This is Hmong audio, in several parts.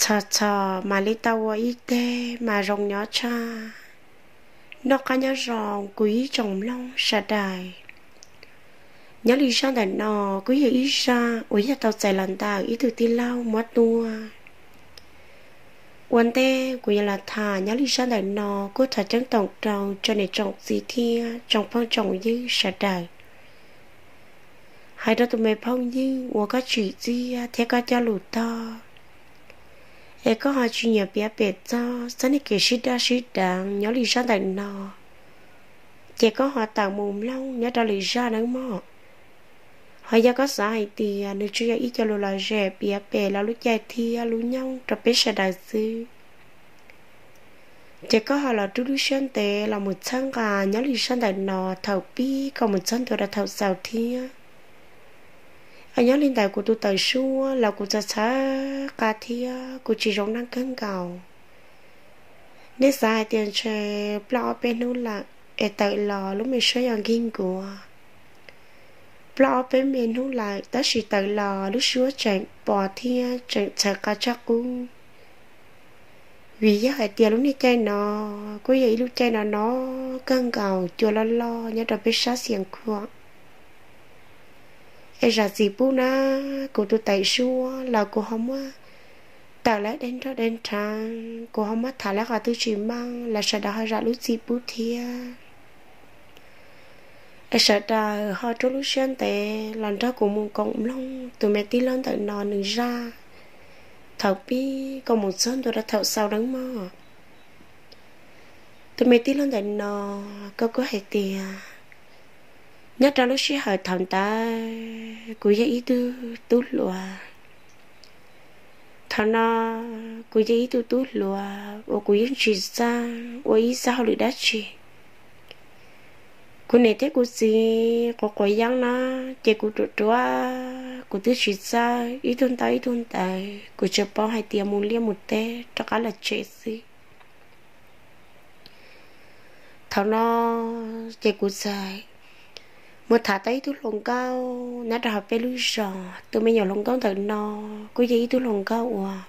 Txhos txhos mam li tau ua ib teg mas zoo nyob tshaj. Noj qab nyob zoo kuv ib tsoom mloog sawv daws. Nyob li zaj ntawm no kuj yog ib zaj uas yog tau txais los ntawm ib tug tij laug muab tuaj. Ua ntej kuv yuav los tham nyob li zaj ntawm no kuj thov ceeb toom rau tsoom niam tsoom txiv thiab tsoom phooj tsoom ywg sawv daws. Hais rau tus me phooj ywg uas koj tsim txiaj thiab koj coj lus tog, es koj ho tsis nyiam piav pem txog txoj niag kev sib daj sib deev nyob li zaj ntawm no, ces koj ho tawm mus mloog nyob rau lwm zaj nawb mog. Ho yog koj xav hais tias nws tsuas yog ib co lus lom zem piav pem los lub caij thiab lub nyoog rau peb sawv daws xwb, ces koj ho los rub lub siab ntev los mus txhawb nqa nyob li zaj ntawm no thaum pib kom mus txog ntua rau thaum xaus thiab. Nyob li ntawm kuv tus tawm suab los kuv txawv txhawv qa thiab kuv tsis zoo neej kawg nkaus. Nej xav hais tias ntshe plaub ob peb hnub lawm es tawm los lub me suab yog nkig nkuav. Plaub ob peb me hnub lawm tab sis tawm los lub suab tseem pos thiab tseem txhawv qa tshaj qub. Vim yog hais tias lub niag caij no kuj yog ib lub caij no no kawg nkaus cua loj loj nyob rau peb sab Xias Khuam. Es zam txim pub na, kuv tus tawm suab los kuv ho muab tawm lawv deb nrog deb nrheev, kuv ho muab tham lawv qhov twg tsis meej los sawv daws ho zam lub txim pub thiab. Es sawv daws ho rub lub siab ntev los nrog kuv mus koom mloog tus me tij laug ntawm no nws zaj thaum pib kom mus txog ntua rau thaum xaus nawb mog. Tus me tij laug ntawm no, koj kuj hais tias nyob rau lub sij hawm thaum ntawd kuv yog ib tug tub hluas. Thaum no kuv yog ib tug tub hluas uas kuv yeej tsis txawj ua ib txoj hauj lwm dab tsi. Kuv niam thiab kuv txiv quav quav yeeb na, ces kuv ruam ruam, kuv twb tsis txawj ib tug ntaub ib tug ntawv, kuv tsuas paub hais tias mus liaj mus teb rov qab los tsev xwb. Thaum no ces kuv txawm mus tham tau ib tug hluas nkauj nyob rau hauv peb lub zos. Tus me nyuam hluas nkauj ntawm no kuj yog ib tug hluas nkauj uas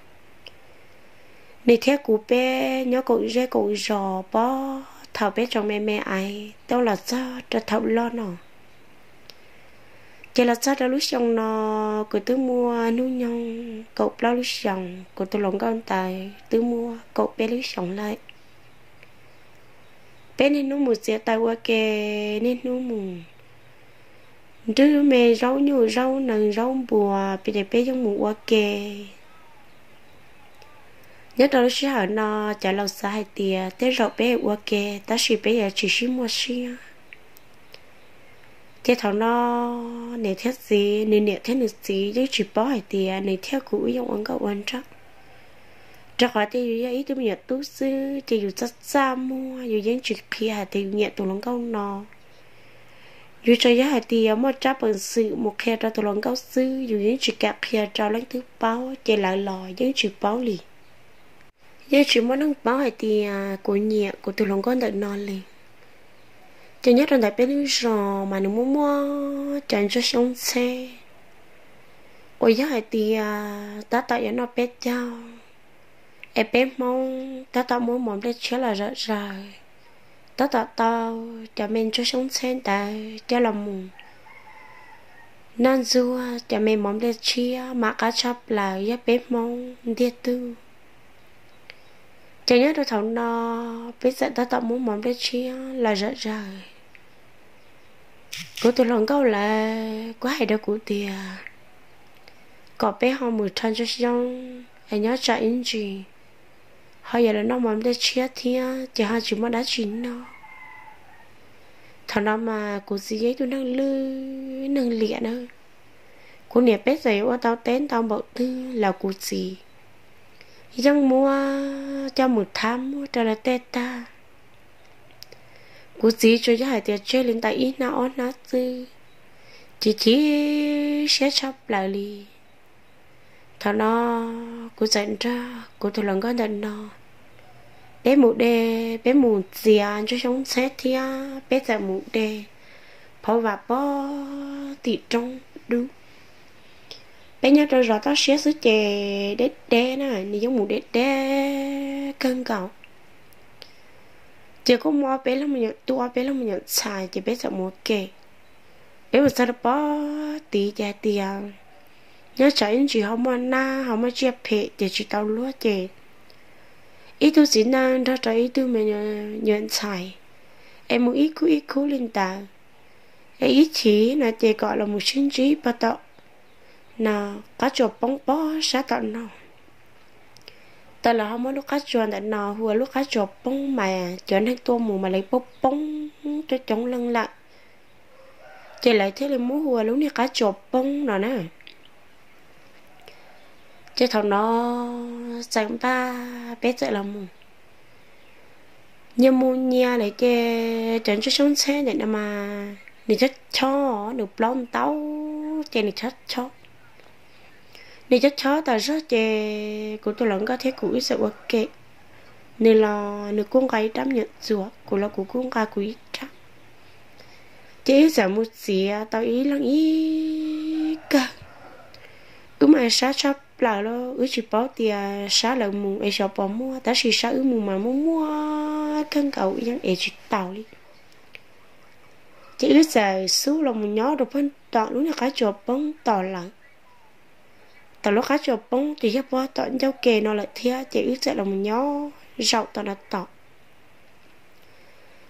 nws thiab kuv peb nyob koom zej koom zos puag thaum peb tseem me me ais tuaj los txog rau thaum loj no. Ces los txog rau lub xyoo no, kuv twb muaj hnub nyoog kaum plaub lub xyoos, kuv tus hluas nkauj ntawd twb muaj kaum peb lub xyoos lawm. Peb niaj hnub mus txiav taws ua ke, niaj hnub mus nrhiav me zaub nyuj zaub nees zaub npua, peb ces peb yeej mus ua ke. Nyob rau lub sij hawm no, cov laus xav hais tias tej zaum peb ua ke tab sis peb yuav tsis sib muaj siab. Ces thaum no niam thiab txiv, nws niam thiab nws txiv yeej tsis paub hais tias nws thiab kuv wb yeej ua nkauj ua nraug, rau qhov tias yus yog ib tug me nyuam tub xwb ces yus txaj txaj muag, yus yeej tsis qhia hais tias yus nyiam tus hluas nkauj no. Yus tsuas yog hais tias muaj tsab peev xwm mus qhia rau tus hluas nkauj xwb, yus yeej tsis kam qhia rau leej twg paub, ces lawv los yeej tsis paub li. Yeej tsis muaj neeg paub hais tias kuv nyiam kuv tus hluas nkauj ntawm no li. Ces nyob rau ntawm peb lub zos mas nws muaj muaj cov ntsuag xyoob txheb uas yog hais tias tab tom yuav noj peb caug, es peb Hmoob tab tom muab mov nplej tshiab los zom zaws, tab tom tau cov me ntsuag xyoob txheb ntawd coj los mus noj ntxuag cov me mov nplej tshiab mam qab tshaj plaws yog peb Hmoob ntiag tug. Ces nyob rau thaum no, peb txawm tab tom muab mov nplej tshiab los zom zaws. Kuv tus hluas nkauj lawv kuj hais rau kuv tias kom peb ho mus rho ntsuag xyoob es nyob tsam ib ntsis ho yuav los noj mov nplej tshiab thiab ces ho tsis muaj dab tsi noj. Thaum no mas kuv txiv yog ib tug neeg lwj neeg liam na. Kuv niam peb txawm yuav ua tau teb ntau npaum twg los kuv txiv yeej muab coj mus thab muag rau lawv tej tag. Kuv txiv tsuas yog hais tias tseg li ntawm ib hnab ob hnab xwb, ces chim siab tshaj plaws li. Thaum no kuv txawm nrog kuv tus hluas nkauj ntawm no, peb mus de, peb mus txiav ntsuag xyoob txheb thiab peb txawm mus de phov vam pog tim roob dub. Peb nyob rau zos toj siab xwb ces deb deb na, nws yeej mus deb deb kawg nkaus. Ces kuj muaj peb leeg me nyuam tub, peb leeg me nyuam ntxhais ces peb txawm mus ua ke. Peb mus txog rau pob tid ces hais tias nyob tsam ib ntsis ho muaj nab ho muaj tsiaj phem ces tsis tau luag ces ib tug txiv neej nrog rau ib tug me nyuam ntxhais es mus ib khub ib khub li ntawd, es ib chim no ces kom los mus sib ntsib pog tom no, qab tsuas poob pob sab tom no. Tau lawv ho muab lub qab tsuas ntawm no hu ua lub qab tsuas poob mas cov neeg tuaj mus mas lawv poob poob coob coob leej lawm, ces lawv thiaj li muab hu ua lub niag qab tsuas poob no na. Ces thaum no txawm npaj peb txawm los mus, nyias mus nyias lawm ces cov ntsej xyoob ntxheb ntawm no mas nws chob chob, nws plaub ntau ces nws chob chob. Nws chob chob tas zog ces kuv tus hluas nkauj thiab kuv wb txawm ua ke. Nws los nws kuj nqa ib rab me nyuam txuas, kuv los kuv kuj nqa kuv ib rab. Ces wb txawm mus txiav tau ib leeg ib kawg. Wb mas sab tshaj plaws los wb tsis paub tias sab lawv mus es xyov puas muaj, tab sis sab wb mus mas muaj muaj kawg nkaus wb yeej ev tsis taus li. Ces wb txawm xub los mus nyob rau pog tom lub niag qab tsuas poob tom lawm. Tom lub qab tsuas poob ces yog pog tom ncauj ke no lawm thiab ces wb txawm los mus nyob zaum tom no tom.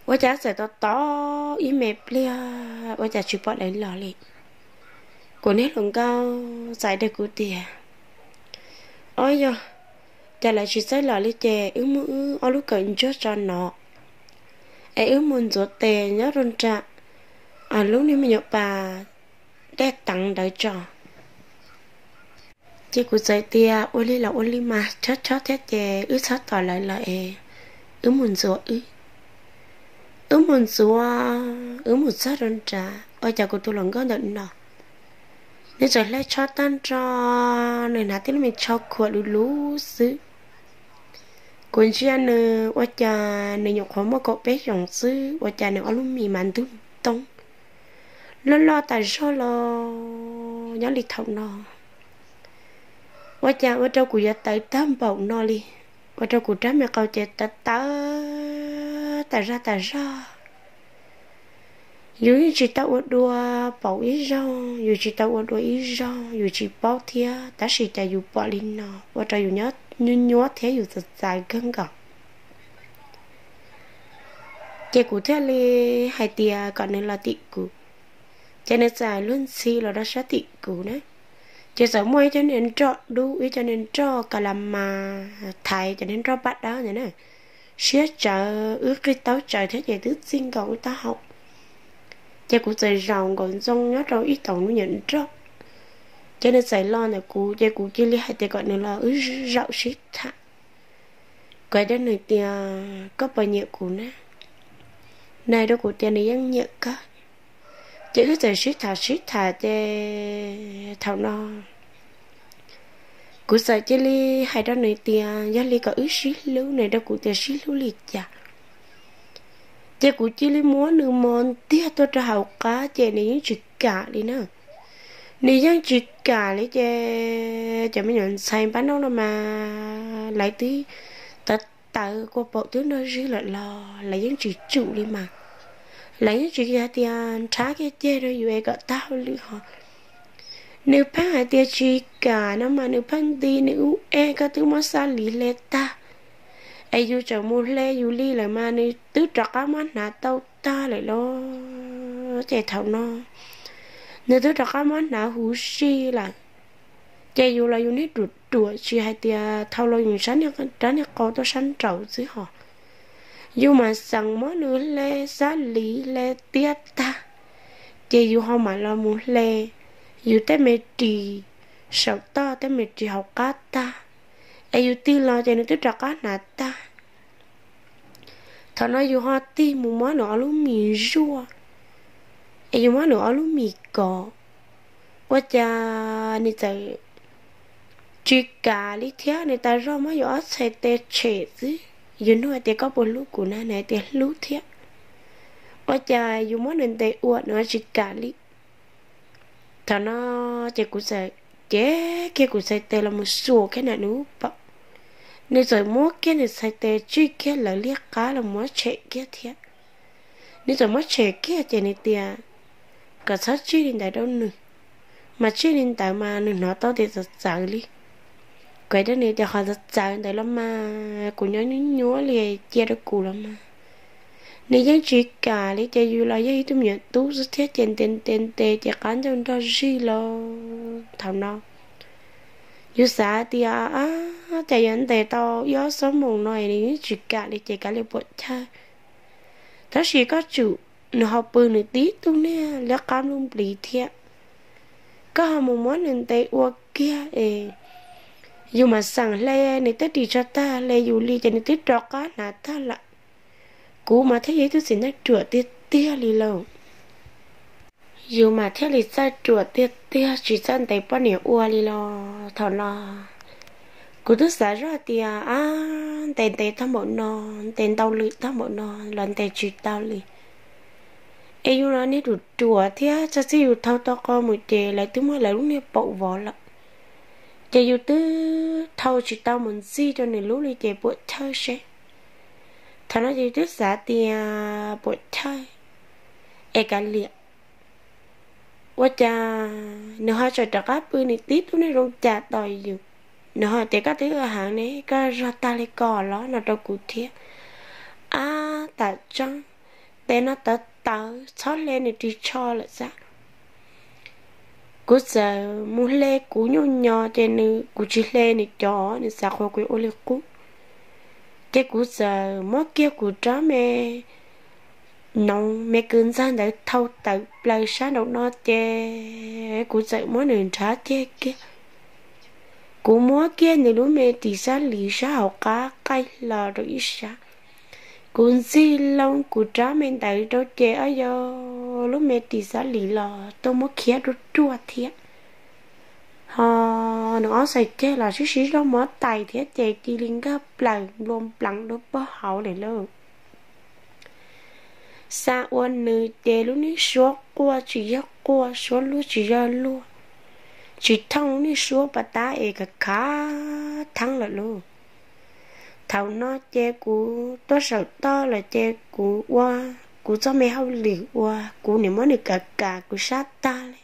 Ua cas txawm tos tos ib me pliag ua cas tsis pom lawv los li. Kuv niag hluas nkauj txawm dag kuv tias, Ob yog, cas lawv tsis txawj los li ces wb muab wb ob lub kawm ntsuag tso no es wb mus ntxuav tes nyob rau nram lub niag me nyuam pas dej teev ntawd tso. Ces kuv txawm tias, Ua li los ua li mas, chob chob thiab ces wb txhob tos lawv lawm es wb mus ntxuav wb. Wb mus ntxuav, wb mus txog rau nrad ua cas kuv tus hluas nkauj ntawm no nws txawm hle tsho tag nrho, nws hnav tib lub me tsho khuam luv luv xwb. Kuv ntsia nws ua cas nws nyuam qhuav muaj kaum peb xyoos xwb ua cas nws ob lub mis mas ntug ntoo loj loj tas zog los nyob li thaum no. Ua cas ua rau kuv yuav tawv tag npaum no li, ua rau kuv rab me qau ces tawv tawv tas zog tas zog. Yus yeej tsis tau ua dua pauv ib zaug, yus tsis tau ua dua ib zaug, yus tsis paub thiab, tab sis cas yus pom li no ua rau yus nyuaj nyuaj thiab yus txawv txawv kawg nkaus. Ces kuv thiaj li hais tias kom nws los tim kuv. Ces nws txawm luag ntxhi los rau sab tim kuv na. Ces txawm muaj ib co niag nroj dub, ib co niag nroj ka la mas thaiv cov niag nroj paj dawb ntawd na, siab tsawv, wb qig taub tsawv thiab ces twb txij nkaus wb taub hau. Ces kuv txawm zaum nkaus ntxoo nyob rau ib taus me nyuam nroj. Ces nws txawm los ntawm kuv ces kuv cia li hais tias kom nws los wb zaum sib tham. Kuv hais rau nws tias, Koj puas nyiam kuv na? Nws hais rau kuv tias nws yeej nyiam kawg. Ces wb txawm sib tham sib tham ces thaum no kuv txawm cia li hais rau nws tias yog li kom wb sib hlub, nws hais rau kuv tias sib hlub li cas. Ces kuv cia li muab nws mos ntiag tuaj rau hauv qab ces nws yeej tsis kam li na. Nws yeej tsis kam li ces cov me nyuam ntxhais npab noj no mas lawv twb tawv tawv kua paum twb nrog zig lawm los lawv yeej tsis tsum li mas. Lawv yeej tsis hais tias nrhab kiag ceg rau yus es kom tag hauj lwm ho. Nws pheej hais tias tsis kam no mas nws pheej nti nws ub eb, koj twb muab xab lis hle tag es yus tseem mus hle yus li lawm mas nws twb rov qab muab hnav tau tag lawm los. Ces thaum no nws twb rov qab muab hnav huv si lawm. Ces yus los yus niag ruam ruam tsis hais tias thau los yus rab niag qau tuaj sab nraud xwb ho. Yus mam xeem muab nws hle xab lis hle tiab tag, ces yus ho mam los mus hle yus tej me ris saum toj tej me ris hauv qab tag, es yus tig los ces nws twb rov qab hnav tag. Thaum no yus ho tig mus muab nws ob lub mis zuaj, es yus muab nws ob lub mis kov, ua cas nws txawm tsis kam li thiab, nws tas zog muab yus ob txhais tes tshem xwb. Yus nug hais tias koj puas hlub kuv na, nws hais tias hlub thiab. Ua cas yus muab nws ntes ua nws tsis kam li. Thaum no ces kuv txawm cev kiag kuv txhais tes los mus xuas kiag nram nws lub paum. Nws txawm muab kiag nws txhais tes tsij kiag lawv liab qab los muab tshem kiag thiab. Nws txawm muab tshem kiag ces nws tias kom txhob tsij li ntawd rau nws, mas tsij li ntawd mas nws hnov tau tias txawv txawv li. Kuv hais rau nws tias qhov txawv txawv ntawd los mas kuv nyob nyuab nyuab li, cia rau kuv los mas. Nws yeej tsis kam li ces yus los yog ib tug me nyuam tub xwb thiab ces ntes ntes ntes ces qab ncauj nrog zij los thaum no. Yus xav tias, ab, cas yuav ntes tau ib ob xuab moos no nws yeej tsis kam li ces kav liam puam chawj. Tab sis koj tsum, nws ho pw nws tib tug niag liab qab nplooj nplis thiab. Koj ho mus muab nws ntes ua kiag es yus mam xeem hle, nws twb ris tsho tag hle yus li ces nws twb rov qab hnav tag lawm. Kuv mas thiaj yog ib tug txiv neej ruam tiag tiag li lauj. Yus mas thiaj li txawj ruam tiag tiag tsis txawj ntes poj niam ua li los thaum no. Kuv twb xav zoj tias, ab, ntes ntes tag npaum no, ntes ntau lwm tag npaum no los ntes tsis tau li. Es yus los niag ruam ruam thiab, txog txij yus thau tau qau mus ces lawv twb muab lawv lub niag paum vov lawm. Ces yus twb thau tsis tau mus ntxig rau nws lub li ces puam chawj seb. Thaum no ces yus twb xav tias puam chawj, es kav liam. Ua cas nws ho tseem rov qab pw nws tib tug niag zoo cas tos yus. Nws ho tias koj twb ua heev ne, koj zog tag li ko los no rau kuv thiab. Ab, tam tseeb, tes no tawv tawv txhob hle nws ris tsho lawm xwb. Kuv txawm mus hle kuv nyuj nyo ces nws, kuv tsis hle nws cov, nws xav qhuas kuv ua li qub. Ces kuv txawm muab kiag kuv rab me noov me kwv ntxag ntawd thau tawm plaws sab nraum no ces kuv txawm muab nws nrhav ceg kiag. Kuv muab kiag nws lub me ris xab lis sab hauv qab qaij hlo rau ib sab. Kuv ntxig loo kuv rab me ntawd rau ces ob yog lub me ris xab lis los tuaj muab khiab ruaj ruaj thiab. Ho nws ob txhais ceg los sib sib zog muab tais thiab ces cia li nkag plaws nplua npleev rau pog hauv lawm lauj. Xa ua nws ces lub niag suab quaj tsis yog quaj, suab luag tsis yog luag, tsis thooj lub niag suab pas tab es khav khav theeb lawm lauj. Thaum no ces kuv tuaj saum toj lawm ces kuv ua kuv txoj me hauj lwm uas kuv niam muab nws kav kav kuv sab tag li.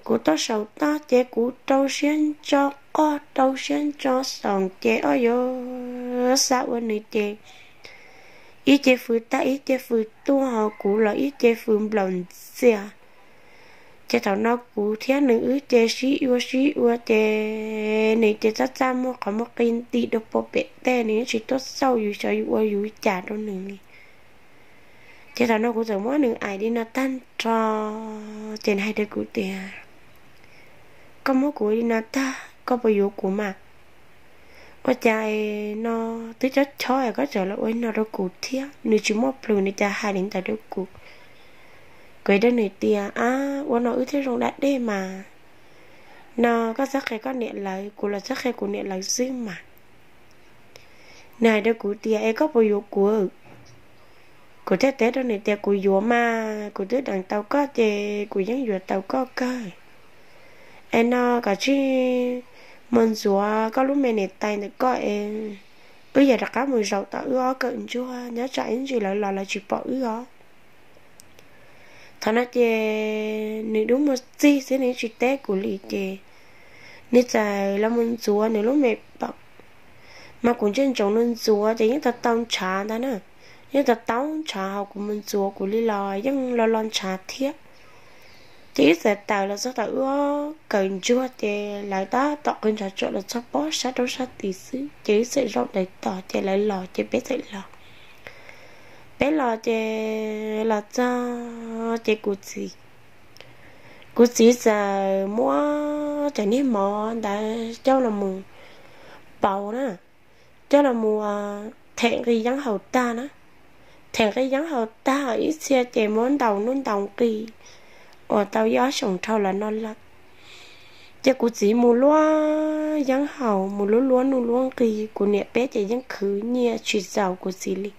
Kuv tuaj saum toj ces kuv rau siab ntso qoj rau siab ntso xoom ces ob yog xa ua nws ces ib ce fws tag ib ce fws tuaj ho kuv los ib ce fws nplaum ntxias. Ces thaum no kuv thiab nws wb ces sib ua sib ua ces nws ces txaj txaj muag qhov muag qi nti rau pem tej, nws yeej tsis tuaj xauj yus xyov yus ua yus cas rau nws li. Ces thaum no kuv txawm muab nws aim li no tag nrho, ces nws hais rau kuv tias, koj muab kuv li no tag koj puas yuav kuv mas? Ua cas no twb chob chob es koj tseem los ua li no rau kuv thiab? Nws tsis muaj plhus nws cas hais li ntawd rau kuv. Kuv hais rau nws tias, ab, ua no wb thiaj zoo da dej mas. No koj txhob qhia koj niam lawv, kuv los txhob qhia kuv niam lawv xwb mas. Nws hais rau kuv tias, es koj puas yuav kuv? Kuv thiaj teb rau nws tias, kuv yuav mas, kuv twb deev tau koj ces kuv yeej yuav tau koj kawg. Es no koj cia li mus ntxuav koj lub me niam tais ntawm koj es wb yuav rov qab mus zaum tom wb ob kawm ntsuag nyob tsam ib ntsis lawv los lawv tsis pom wb os. Thaum no ces nws dub muag txig xwb nws tsis teb kuv li ces nws txawm los mus ntxuav nws lub me paum. Mas kuv ntsia ntsoov nws ntxuav ces yeej tau tau ntshav ntag na, yeej tau tau ntshav ho kuv mus ntxuav kuv li los yeej lo lo ntshav thiab. Ces wb txawm tawm los txog tom wb ob kawm ntsuag ces lawv tab tom qw ntshav tsuam los txog pob sab rau sab tid xwb ces wb txawm zaum ntawd tos ces lawv los ces peb txawm los. Peb los ces los txog ces kuv txiv, kuv txiv txawm muab cov niag mov ntawd coj los mus pauv na, coj los mus them nqi yeeb haus tag na. Them nqi yeeb haus tag ib txhia ces muab ntaus nuj ntaus nqi uas tau ib ob xyoos dhau los no lawm. Ces kuv txiv mus luab yeeb haus mus luab luab nuj luab nqi, kuv niam peb ces yeej khwv nyiaj tsis txaus kuv txiv li.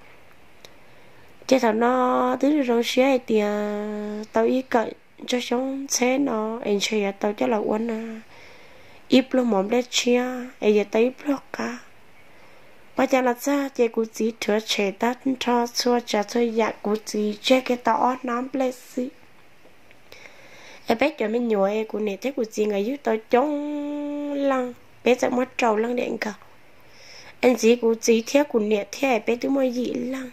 Ces thaum no twb zoo siab hais tias tau ib kawm ntsoog xyoob ntxheb no es ntshe yuav tau coj los ua na ib pluag mov nplej tshiab es yuav tau ib pluag qab. Ua cas los txog ces kuv txiv rhuav tshem tag nrho txhua tsav txhua yam, kuv txiv tseg kiag tau ob hnab nplej xwb. Es peb cov me nyuam es kuv niam thiab kuv txiv nkawd yug tau coob leej, peb txawm muaj rau leej diam nkaus. Es ntxiv kuv txiv thiab kuv niam thiab peb twb muaj yim leej.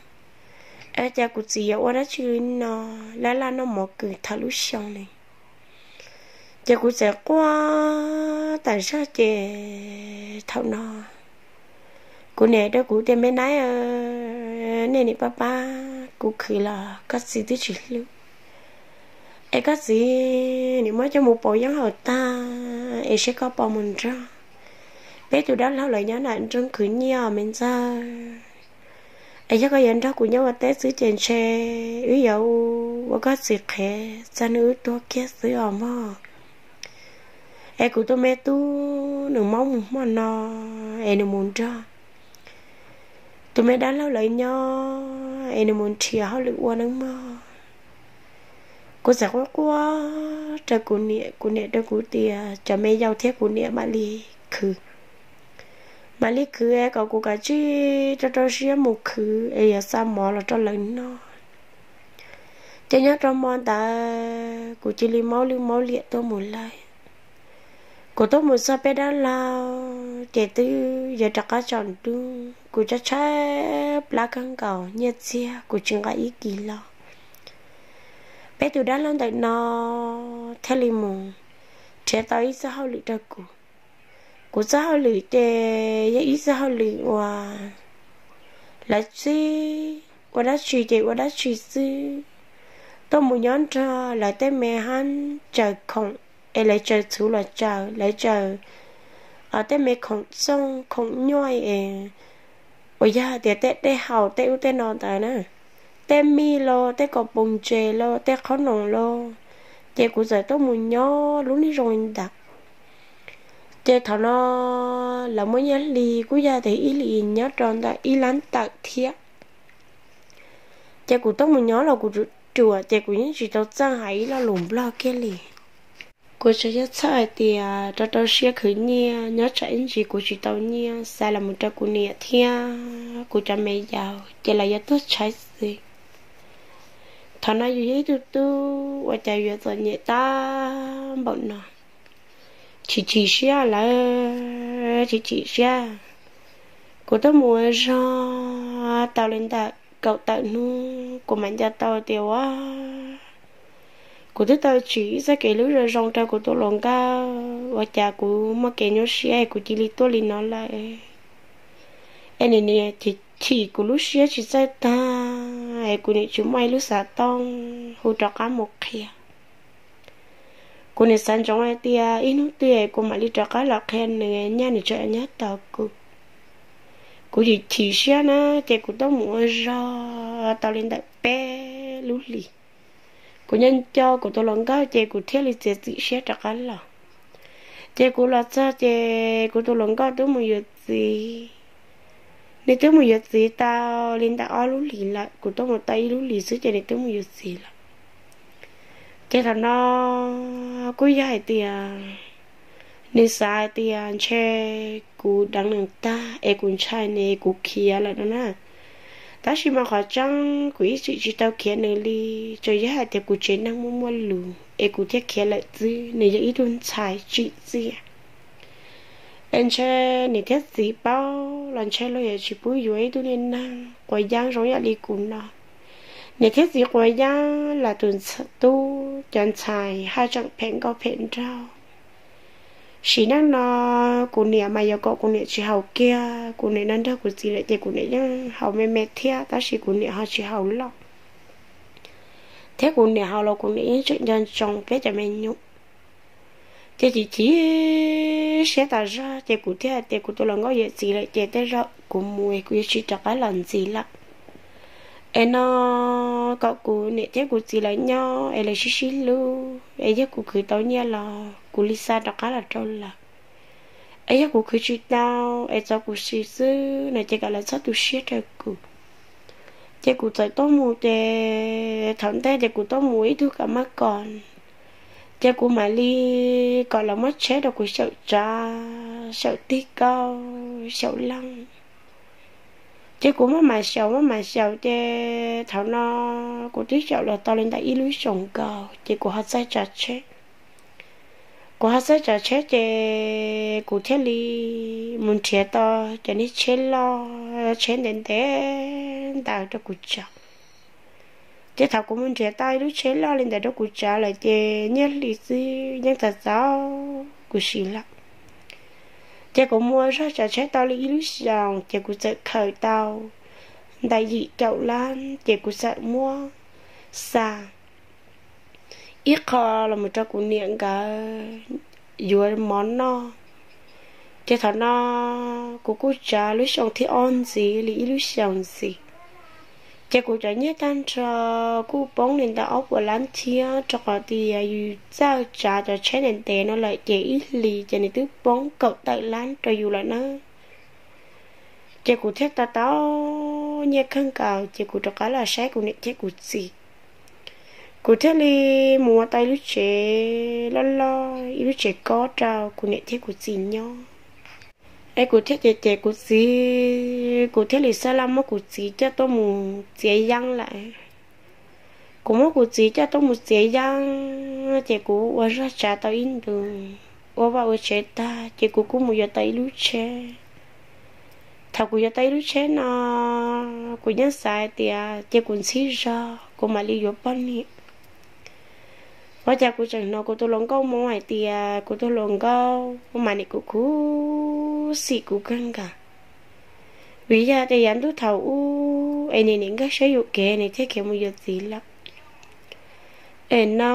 Es cas kuv txiv yuav ua dab tsi li no, laj laj noj mov kws thaum lub xyoo li. Ces kuv txawm quaj tas zog ces thaum no kuv niam rau kuv tias, Me Naib, nej nim pab pab kuv khwv los koj txiv twb tsis hlub. Es koj txiv nim muab coj mus pauv yeeb haus tag es seb koj puas mus nrog peb tus dab laug lawv nyob nram nroog khwv nyiaj me ntxawg. Es yog koj yuav nrog kuv nyob ua teb xwb ces ntshe wb yuav ua koj txiv qhev txog hnub wb tuag kiag xwb os mog. Es kuv tus me tub nws mob mus hmo no es nws mus nrog tus me dab laug lawv nyob es nws mus nrhiav hauj lwm ua neej mog. Kuv txawm quaj quaj rau kuv niam, kuv niam rau kuv tias cov me yau thiab kuv niam mam li khwv, mam li khwv kom kuv kav tsij rau rau siab mus khwv es yuav xa mov los rau lawv noj. Ces nyob rau hmo ntawd kuv cia li maub lwj maub liam tuaj mus lawm. Kuv tuaj mus txog peb dab laug ces twb yuav rov qab tsaus ntuj, kuv tshaib tshaib plab kawg nkaus, nyiaj txiag kuv tsis nqa ib kis los. Peb tus dab laug ntawm no thiaj li mus nrhiav tau ib txoj hauj lwm rau kuv. Kuv txoj hauj lwm ces yog ib txoj hauj lwm uas lawv txib ua dab tsi ces ua dab tsi xwb. Tuaj mus nyob nrog lawv tej me hab tsaws khoom es lawv tsaws txhuv los tsaws, lawv tsaws tej me khoom txooj khoom nyuaj es uas yog hais tias tej dej haus tej ub tej no ntawd na, tej mij los tej kaus poos ntses los tej qhob noom los, ces kuv txawm tuaj mus nyob lub neej zoo li ntawd. Ces thaum no lawv muaj nyiaj hli kuj yog tias ib hlis nyob rau ntawm ib lab tawm thiab. Ces kuv tuaj mus nyob los kuv ruam ruam ces kuv yeej tsis tau txawj hais ib lo lus Nplog kiag li. Kuv tsuas yog txhawj hais tias rau rau siab khwv nyiaj, nyob tsam ib ntsis kuv tsis tau nyiaj xa los mus rau kuv niam thiab kuv cov me yau ces lawv yuav tuag tshaib xwb. Thaum no yus yog ib tug tub ua cas yuav txom nyem tag npaum no. Chim chim siab lawm, chim chim siab. Kuv tuaj mus ua zog tau li ntawm kaum tawm hnub kuv mam nco tau tias ua kuv twb tau tsim ib txoj kev hlub zoo zoo rau kuv tus hluas nkauj, ua cas kuv muaj kev nyuaj siab es kuv cia li tuaj li no lawm. Es nim niam chim kuv lub siab tsis txawj tag es kuv niam tsis muaj ib lub xav tooj hu rov qab mus qhia. Kuv niam xav ntsoov hais tias ib hnub twg es kuv mam li rov qab los qhia nws, nyaj nws tseem nyob tos kuv. Kuv chim chim siab na, ces kuv tuaj mus ua zog tau li ntawm peb lub hlis. Kuv nco nco kuv tus hluas nkauj ces kuv thiaj li txiav txim siab rov qab los. Ces kuv los txog ces kuv tus hluas nkauj twb mus yuav txiv. Nws twb mus yuav txiv tau li ntawm ob lub hlis lawm, kuv tuaj mus tau ib lub hlis xwb ces nws twb mus yuav txiv lawm. Ces thaum no kuj yog hais tias nws xav hais tias ntshe kuv deev nws tag es kuv ntshai nws es kuv khiav lawm no na. Tab sis mas qhov tseeb kuv ib txwm tsis tau khiav nws li, tsuas yog hais tias kuv tsev neeg muaj muaj lus es kuv thiaj khiav lawm xwb, nws yog ib tug ntxhais tsim txiaj. Es ntshe niam thiab txiv paub los ntshe luag yuav tsis pub yuav ib tug niag neeg quav yeeb zoo ib yam li kuv no. Niam thiab txiv quav yeeb los tus tub cov ntxhais haj tseem phem nkauj phem nraug. Sim neej no kuv niam mas yuav kom kuv niam tsis haus kiag, kuv niam no nrog kuv txiv lawm ces kuv niam yeej haus me me thiab, tab sis kuv niam ho tsis haus loj. Thiab kuv niam haus los kuv niam yeej tseem nco ntsoov peb cov me nyuam. Ces chim chim siab tas zog ces kuv thiaj hais tias kuv tus hluas nkauj yuav txiv lawm ces tej zaum kuv mus es kuv yuav tsis rov qab los ntxiv lawm. Es no kom kuv niam thiab kuv txiv lawv nyob es lawv sib sib hlub, es yog kuv khwv tau nyiaj los kuv li xa rov qab los rau lawv. Es yog kuv khwv tsis tau es txog kuv si xwb no ces kom lawv txhob tu siab rau kuv. Ces kuv txawm tuaj mus ces thaum ntej ces kuv tuaj mus ib tug kam maj kom Ces kuv mam li kom lawv muab tsheb rau kuv xyaum tsav, xyaum tig kauj, xyaum leej. Ces kuv maj mam xyaum maj mam xyaum ces thaum no kuv twb xyaum los tau li ntawm ib lub xyoos nkaus ces kuv ho txawj tsav tsheb. Kuv ho txawj tsav tsheb ces kuv thiaj li mus nrhiav tau cov niag tsheb loj, tsheb ntev ntev ntawd rau kuv tsav. Ces thaum kuv mus nrhiav tau ib lub tsheb loj li ntawd rau kuv tsav lawm ces nyiaj hli xwb yeej txaus txaus kuv siv lawm. Ces kuv mus ua zog tsav tsheb tau li ib lub xyoos ces kuv txawm khaws tau ntawm yim caum lab ces kuv txawm muab xa ib qho los mus rau kuv niam nkawd yuav mov noj. Ces thaum no kuv kuj tsav lub xyoo thib ob ntxiv li ib lub xyoos ntxiv. Ces kuv cov nyiaj tag nrho kuj poob li ntawm ob puas lab thiab, rau qhov tias yus txawj tsav cov tsheb ntev ntev no lawm ces ib hlis ces nws twb poob kaum tawm lab rau yus lawm na. Ces kuv thiaj tau tau nyiaj kawg nkaus ces kuv rov qab los saib kuv niam thiab kuv txiv. Kuv thiaj li mus ua tau ib lub tsev loj loj, ib lub tsev kob rau kuv niam thiab kuv txiv nyob. Es kuv thiaj cem cem kuv txiv, kuv thiaj li xav lam muab kuv txiv coj tuaj mus txiav yeeb lawm. Kuv muab kuv txiv coj tuaj mus txiav yeeb ces kuv ua zog tsav tau ib ntus, ua vaj ua tsev tag ces kuv kuj mus yuav tau ib lub tsheb. Thaum kuv yuav tau ib lub tsheb no, kuv yeej xav hais tias ces kuv ntxhib zog kuv mam li yuav poj niam. Ua cas kuv tseem hnov kuv tus hluas nkauj moo hais tias kuv tus hluas nkauj mas nim kuv khuv xim kuv kawg nkaus. Vim yog tias yav ntuj thaum ub es nws nim nkag siab yuam kev nws thiaj khiav mus yuav txiv lawm. Es no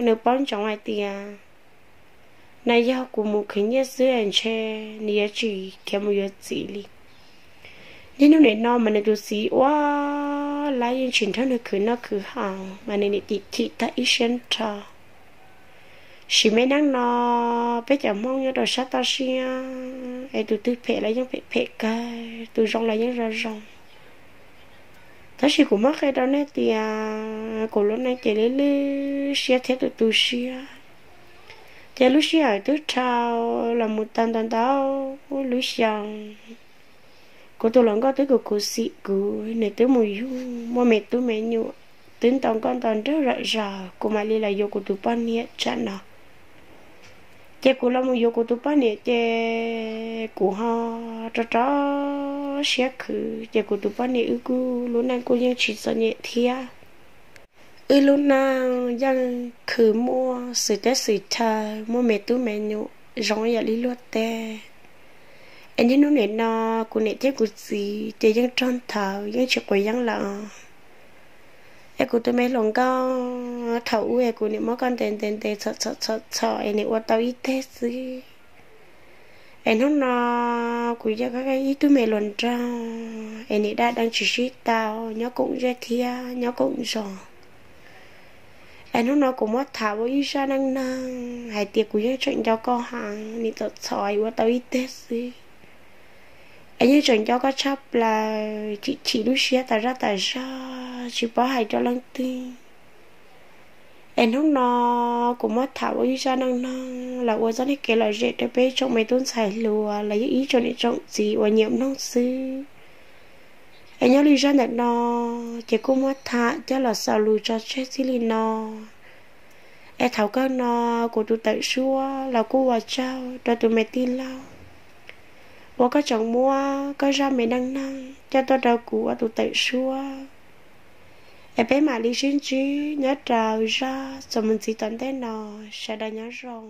nws paub ntsoov hais tias no yog kuv mus khwv nyiaj xwb es ntshe nws yuav tsis khiav mus yuav txiv li. Niaj hnub nim no mas nws tus txiv ua lab yeej tsis nrog nws khwv noj khwv haus mas nws nim chim chim tag ib siab nrho. Sim me neej no peb cov Hmoob nyob rau sab toj siab es tus twg phem los yeej phem phem kawg, tus zoo los yeej zoo zoo. Tab sis kuv muab qhia rau nej tias kuv lub neej ces lwj lwj siab thiab tu tu siab. Ces lub sij hawm twb dhau los mus tau ntau ntau lub xyoo, kuv tus hluas nkauj twb khuv khuv xim kuv, nws twb mus yug muaj me tub me nyuam, twb ntaus nkauj ntaus nraug zom zaws, kuv mam li los yuav kuv tus poj niam tsam no. Ces kuv los mus yuav kuv tus poj niam ces kuv ho rau rau siab khwv, ces kuv tus poj niam wb kuj lub neej kuj yeej tsis txom nyem thiab. Wb lub neej yeej khwv muaj xwm teb xwm chaw, muaj me tub me nyuam zoo ib yam li luag teb. Es niaj hnub nim no kuv niam thiab kuv txiv ces yeej rog ntawd yeej tsis quav yeeb lawm. Es kuv tus me hluas nkauj thaum ub es kuv nim muab koj ntes ntes ntes txhom txhom txhom txhom es nim ua tau ib teg xwb. Es hnub no kuv yog koj ib tug me hluas nraug es nim daj daj tsis sib tau, nyob koom zej thiab nyob koom zos. Es hnub no kuv muab tham ua ib zaj neej neeg hais tias kuv yeej tseem nco koj heev, nim txom txhom ua tau ib teg xwb. Es yeej tseem nco koj tshaj plaws, chim chim lub siab tas zaj tas zog tsis paub hais rau leej twg. Es hnub no kuv muab tham ua ib zaj neej neeg los ua txoj kev lom zem rau peb tsoom me tub ntxhais hluas los yog ib tsoom niam tsoom txiv uas nyiam mloog xwb. Es nyob li zaj ntawm no ces kuj muab tham coj los xaus lus tso tseg txij li no. Es thaum kawg no kuv tus tawm suab los kuj ua tsaug rau tus me tij laug uas koj tseem muab koj zaj me neej neeg coj tuaj rau kuv ua tus tawm suab. Es peb mam li sib ntsib nyob rau zaj txuas mus ntxiv tom ntej no, sawv daws nyob zoo.